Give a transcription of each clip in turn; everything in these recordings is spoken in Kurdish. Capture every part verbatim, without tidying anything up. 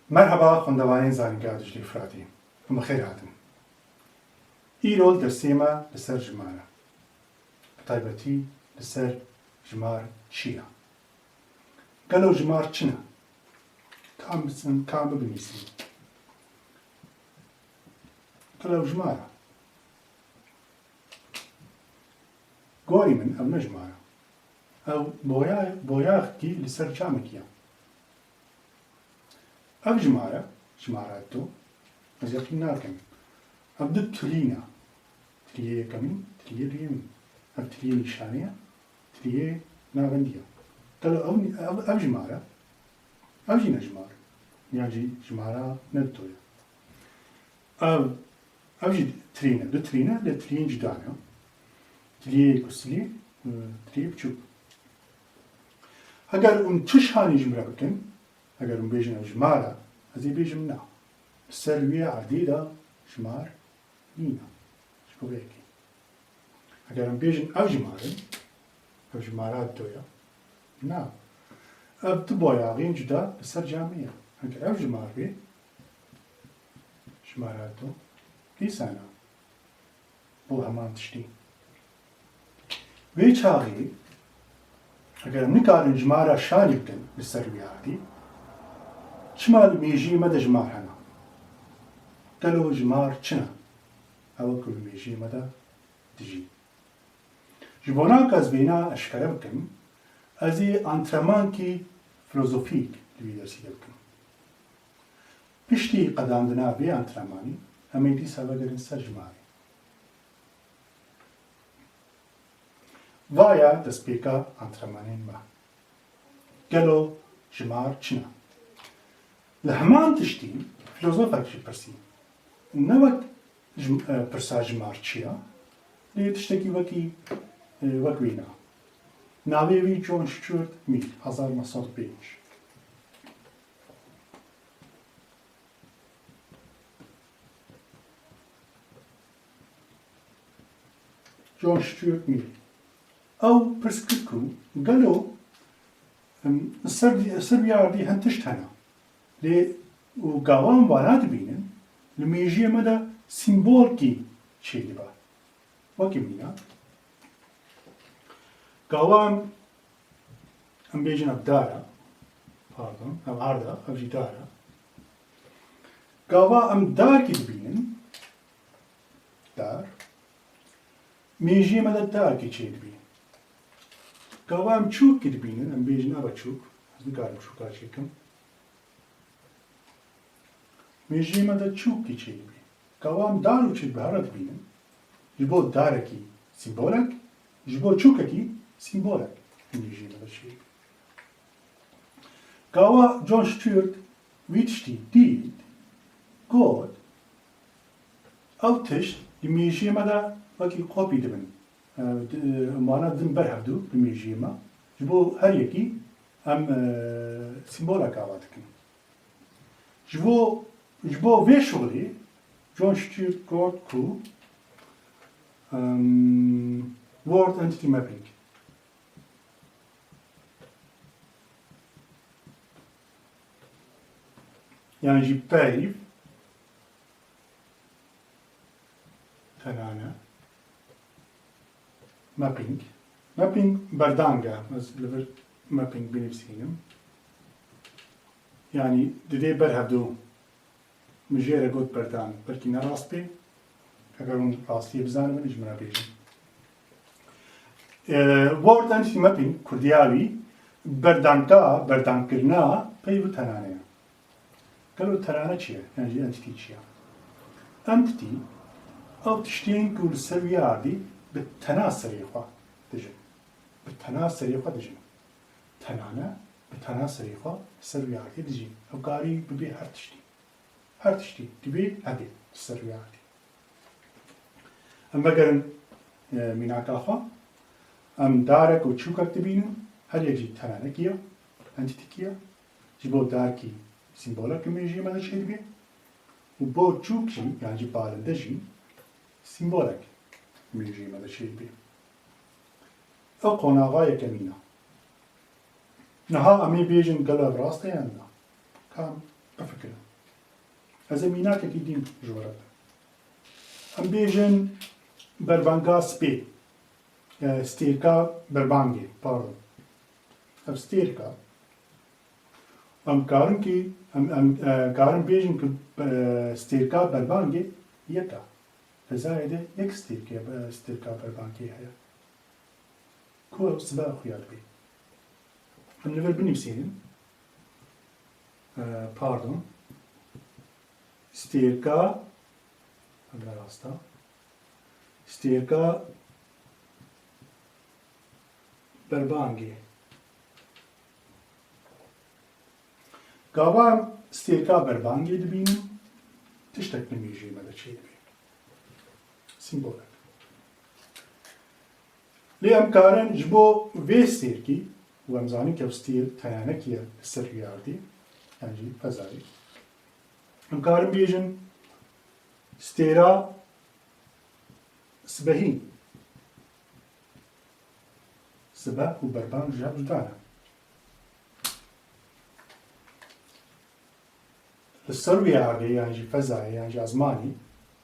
Merheba xwendevanên Zanîngeha Diclê Firatê. Em bi xêr hatin. Îro li dersê me li ser jimar e. Bi taybetî li ser jimar çi ye? Gelo jimar çi ne? Ka em bisin, ka em bibinîsin. Gelo jimar e? Gorî min ev ne jimar e. Ew boya-, boyaxkî li ser camekî ye. Ev jimar e, jimara du, ez yeqîn nakim. Ev du tilî ne. Tiliyê yekemîn, tiliyê duyemîn. Ev tiliyê nîşanê ye, tiliyê navendî ye. Gelo ev, ev, ev jimar e? Ev jî ne jimar. Yan jî jimara ne du ye. Ev, ev jî tilî ne, du tilî ne, lê tiliyên cuda ne. Tiliyê kusilî, e, tiliyê biçûk. Heger hûn çi şanî ji min re bikin, heger hûn bêjin ev jimar e, ez ê bêjim na. Li ser wê erdê de jimar nîne. Ji bo vê yekê. Heger em bêjin ev jimar in, ev jimara du ye. Na. Ev du boyaxên cuda li ser camê ye. Heger ev jimar bê, jimara du, dîsa na. Bo heman tiştî. Wê çaxê, heger em nikarin jimara şanî bikin li ser wî erdî, çima li mêjiyê me de jimar hene? Gelo jimar çi ne? Ew ku li mêjiyê me de dijî. Ji bona ku ez vêna eşkere bikim, ez ê antrenmankî filozofîk li vî dersî de bikim. Piştî qedandina vê antrenmanî, em ê dîsa vegerin ser jimarê. Va ye destpêka antrenmanên me. Gelo jimar çi ne? Li heman tiştî filozofek jî pirsî. Ne wek ji, e, pirsa jimar çi ye, lê tiştekî wekî, e, wek wî ne. Navê wî John Stuart Mill, hezar neh sed û pênc. John Stuart Mill. Ew pirs kir ku gelo, em, ser, ser vî erdî hin tişt hene. Lê û gava em vana dibînin, li mêjiyê me de sîmbolkî çêdibe. Wekî mîna. Gava em, em bêjin ev dar e. Pardon, ev erd e, ev jî dar e. Gava em darkî dibînin, dar, mêjiyê me de darkî çêdibî. Gava em çûkî dibînin, em bêjin ev e çûk, ez nikarim çûka çêkim. Mêjiyê me de çûkî çêdibî. Gava em dar û çî bi hev re dibînin, ji bo darekî sîmbolek, ji bo çûkekî sîmbolek li mêjiyê me de çêdibî. Gava John Stuart vî tiştî dît, got, ew tişt li mêjiyê me de wekî kopî dibin. E, di-, mana din ber hevdû li mêjiyê me. Ji bo her yekî em, e, sîmbolek ava dikin. Ji bo, ji bo vê şixulê John Stuart got ku, em, Word Entity Mapping, yan jî peyv, tenane, mapping. Mapping berdang e. Ez li vir mapping binivîsînim. Yanî didê ber hevdû. Min jê re got berdang. Belkî ne rast bê. Heger hûn rastiyê bizanin, min ji min re bêjin. E, Word Entity Mapping, kurdiya wî, berdangka, berdangkirina peyv û tenane ye. Gelo tenane çi ye? Yan jî entity çi ye? Entity, ew tiştên ku li ser wî erdî bi tena serê xwe dijîn. Bi tena serê xwe dijîn. Tenane, bi tena serê xwe li ser wî erdî dijî. Ew karî bibê her tiştî. Her tiştî divê hebe li ser wî erdî. Em vegerin, e, mînaka xwe. Em darek û çûkek dibînin, her yek jî tenanekî ye, entîtikî ye. Ji bo darkî sîmbolek li mêjiyê me de çêdibê û bo çûk jî, yan jî balinde jî sîmbolek li mêjiyê me de çêdibê. Ew qonaxa yekemîn e. Niha em ê bêjin gelo ev rast e yan na? Kam Bifikirin. Ez ê mînakekî din ji we re bidim. Em bêjin berbanga spê, e, stêrka berbangê, pardon. Ev stêrka, em karin kî, em, em, e, karin bêjin ki, e, stêrka berbangê yek e. Fezayê de yek stêrke, e, stêrka berbangê heye. Ku ew sibe xuya dibê. Em li vir binivîsînin. E, pardon. Stêrka, em ne rast e. Stêrka berbangê. Gava em stêrka berbangê dibînin, tiştek li mêjiyê me de çêdibê. Sîmbolek. Lê em karin ji bo vê stêrkî, û em zanin ke ev stêr teyanekî ye li ser wî erdî, yan jî fezayê, em karin bêjin stêra sibehî. Sibe û berbang ji hev cuda ne. Li ser wî erdê yan jî fezayê yan jî ezmanî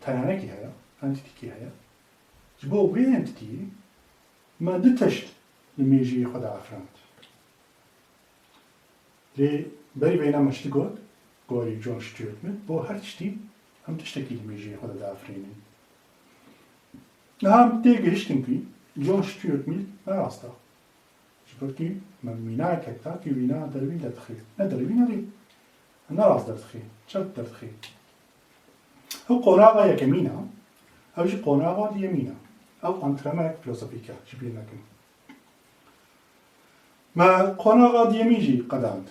teyanekî heye, entîtîkî heye. Ji bo wê entîtîyê me du tişt li mêjiyê xwe de afirand. Lê berî vêna me ji digot, gorî John Stuart Mill, bo her tiştî em tiştekî li mêjiyê xwe de diafirînin. Niha em tê gihiştin ku John Stuart Mill ne rast e. Ji ber ku me mînakek da ku wîna dervîn derdixê. Ne dervîn e lê ne rast derdixê. Çep derdixê. Ew qonaxa yekemîn e. Ew jî qonaxa duyemîn e. Ew entremek filozofîk e. Ji bîr nekin. Me qonaxa duyemîn jî qedand.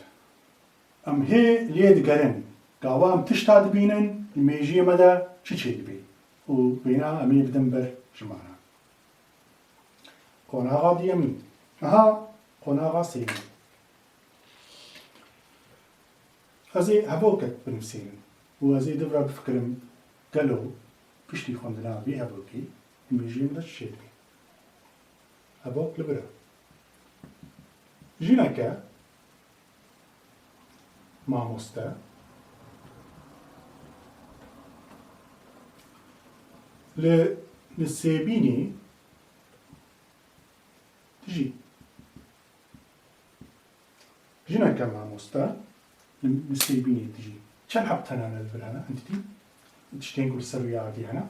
Em hê lê digerin. Gava em tişta dibînin, li mêjiyê me de çi çêdibê? Û wêna em ê bidin ber ji me re. Qonaxa duyemîn. Niha qonaxa sêyemîn. Ez ê hevokek binivîsînim û ez ê di vir re bifikirim, gelo piştî xwendina vê hevokê li mêjiyê min de çi çêdibê? Hevok li vir e. Jineke mamoste li Nisêbînê dijî. Jineke mamoste li Nisêbînê dijî. Çend heb tenane li vir hene, entîtî? Tiştên ku li ser wî erdî hene.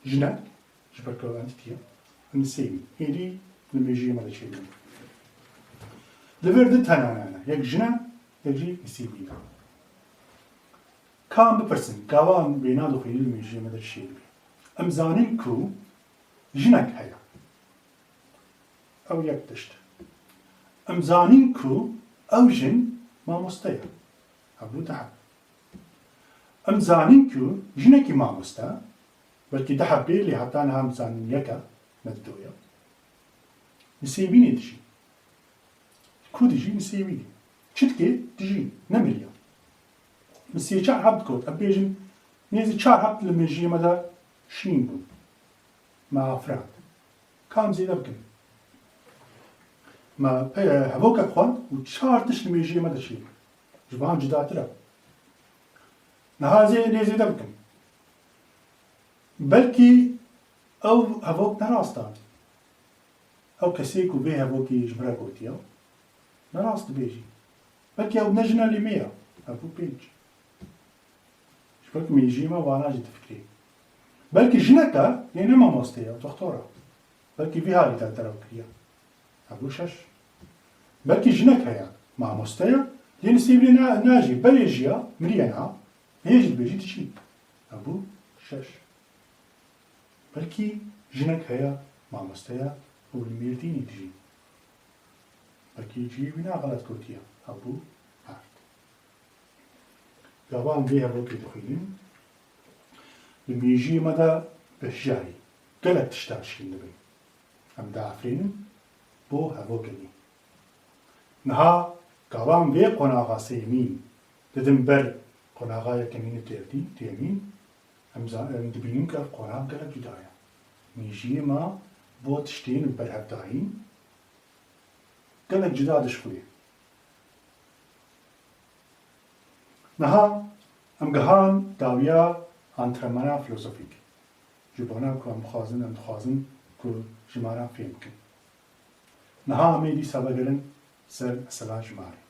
Jinek, ji ber ku ew entîtî ye. Nisêbîn. Êdî li mêjiyê me de çêdibin. Li vir du tenane hene. Yek jin e, yek jî Nisêbîn e. Ka em bipirsin, gava em wêna dixwînin li mêjiyê me de çi çêdibê? Em zanin ku jinek heye. Ew yek tişt. Em zanîn ku ew jin mamoste ye. Hebû du heb. Em zanîn ku jinekî mamoste, belkî du heb bê, lê heta niha em zanîn yek e, ne du ye. Nisêbînê dijî. Ku dijî? Nisêbînê. Çi dike? Dijî. Nemiriye. Min sê çar heb digot. Em bêjin, nêzî çar heb li mêjiyê me de şîn bûn. Me afirand. Ka em zêde bikin. Me pe-, hevokek xwend û çar tişt li mêjiyê me de çêbû. Ji van cudatir e. Niha ez ê lê zêde bikim. Belkî ew hevok ne rast e. Ew kesê ku vê hevokê ji min re gotiye, ne rast dibêjî. Belkî ew ne jina lê me ye. Hebû pênc. Ji ber ku mêjiyê me wana jî difikirê. Belkî jinek e, lê ne mamoste ye, doxtor e. Belkî vî halî te derew kiriye. Hebû şeş. Belkî jinek heye, mamoste ye, lê Nisêbînê na-, najî, berê jiya, miriye niha, hê jî dibêjî diçî. Hebû şeş. Belkî jinek heye, mamoste ye û li Mêrdînê dijî. Belkî cihê wî ne xelet gotiye. Hebû heft. Gava em vê hevokê dixwînin, li mêjiyê me de bi hijarî gelek tişta şîn dibin. Em diafirînin bo hevokê nû. Niha gava em vê qonaxa sêyemîn didin ber qonaxa yekemîn û duyemîn, em za-, em dibînin ku ev qonax gelek cuda ye. Mêjiyê me bo tiştên bi berhevdayîn gelek cuda dişuxulê. Niha em gihan dawiya antrenmana filozofîk. Ji bona ku em xwazin, em dixwazin ku ji me re fêm bikin. Niha em ê dîsa vegerin ser mesela ji me re.